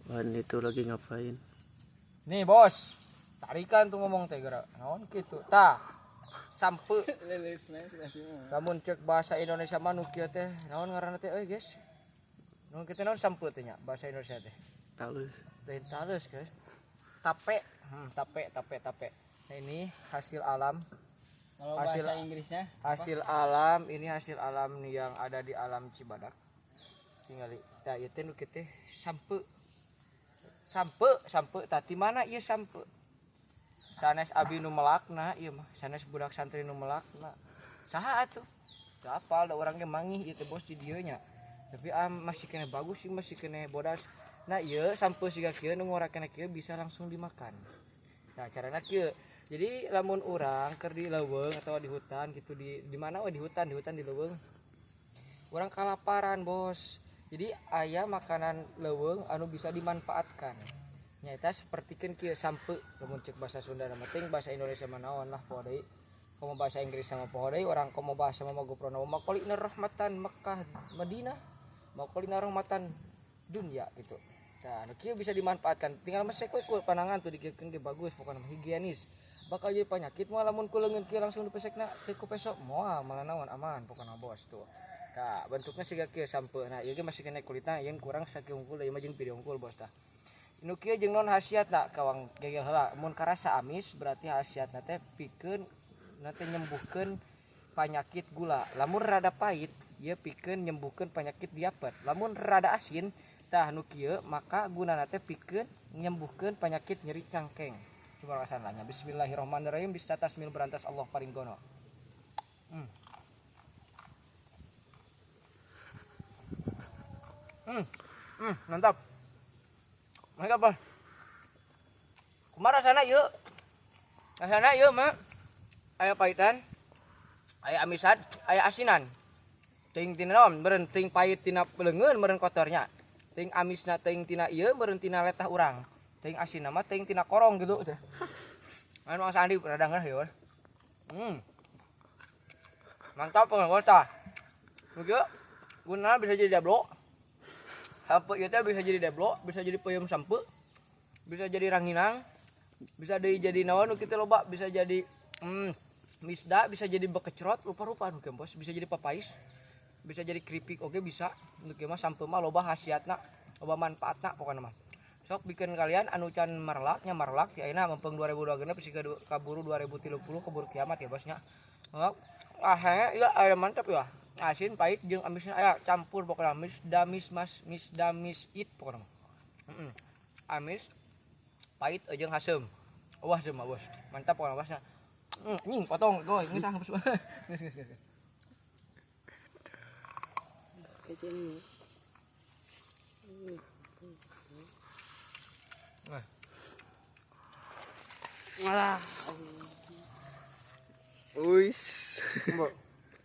Wan itu lagi ngapain? Nih bos, tarikan tuh ngomong teh geura. Naon kitu? Tah. Sampe. Lamun cek bahasa Indonesia mah nu kieu teh, naon ngaranna teh euy guys? Naon kitu naon sampe teh nya bahasa Indonesia teh? Talus. Lain talus guys. Tape, tape, tape, tape. Nah ini hasil alam. Kalau Hasil- bahasa Inggrisnya Hasil alam, ini hasil alam nih yang ada di alam Cibadak. Tinggal tah ieu teh nu kieu teh sampe. Sampe, sampe tah ti mana ieu sampe? Sanes abi nu melakna ieu mah, sanes budak santri nu melakna. Saha atuh? Teu apal da urang ge mangih ieu teh bos di dieu nya. Tapi ah masih kena bagus sih, masih kena bodas. Nah ieu sampe siga kieu nu ngora kena kieu bisa langsung dimakan. Nah carana kieu. Jadi lamun urang keur di leuweung atau di hutan gitu di mana we di hutan, di hutan di leuweung. Urang kalaparan, bos. Jadi aya makanan leuweung anu bisa dimanfaatkan. Nyaeta sapertikeun kieu sampe lamun cek bahasa Sunda na penting bahasa Indonesia mah naon lah poho deui. Komo bahasa Inggris sama poho deui urang komo bahasa mah goprona makolina rahmatan Mekah Madinah makolina rahmatan dunia gitu. Nah, nu kieu bisa dimanfaatkan. Tinggal mesek we ku panangan tuh dikieukeun ge bagus pokona mah higienis. Bakal jadi penyakit moal lamun ku leungeun kieu langsung dipesekna teu ku peso moal malah naon aman pokona bos tuh. Tah, bentuknya siga kieu sampe. Nah, ieu ge masih kena kulitna jeung kurang sakieu unggul ieu mah jeung video unggul bos tah. Nu kieu jeung non khasiatna kawang gegel heula. Mun karasa amis berarti khasiatna teh pikeun na teh nyembuhkeun penyakit gula. Lamun rada pahit ieu pikeun nyembuhkeun penyakit diabetes. Lamun rada asin tah nu kieu maka gunana teh pikeun nyembuhkeun penyakit nyeri cangkeng. Coba rasana nya. Bismillahirrahmanirrahim. Bistatasmil berantas Allah paringgono. Mantap. Mantap, Bos. Kumaha rasana ieu? Rasana ieu mah aya pahitan, aya amisan, aya asinan. Teuing tina naon? Meureun teuing pahit tina leungeun meureun kotornya. Teuing amisna teuing tina ieu meureun tina letah urang. Teuing asinna mah teuing tina korong gitu teh. Anu Mas Andi rada ngeunah ieu. Mantap pokoknya tah. Nu kieu gunana bisa jadi dablo. Sampe ieu teh bisa jadi deblo, bisa jadi peuyeum sampe, bisa jadi ranginang, bisa deui jadi naon nu kitu loba, bisa jadi misda, bisa jadi bekecrot, rupa-rupa nu kieu bos, bisa jadi papais, bisa jadi keripik oge bisa. Nu kieu mah sampe mah loba khasiatna, loba manfaatna pokona mah. Sok bikin kalian anu can marlak nya marlak ya ayeuna mempeng 2026 bisi kaburu 2030 keburu kiamat ya bosnya. Sok ah iya aya mantap ya. Asin pahit jeung amisna aya campur pokona mis damis mas mis damis it pokona mah. Amis pahit jeung haseum. Wah haseum mah bos. Mantap pokona bosnya. Nying potong goy geus ah geus. Geus geus geus. Kecil ini. Wah. Malah. Uis. Mbok.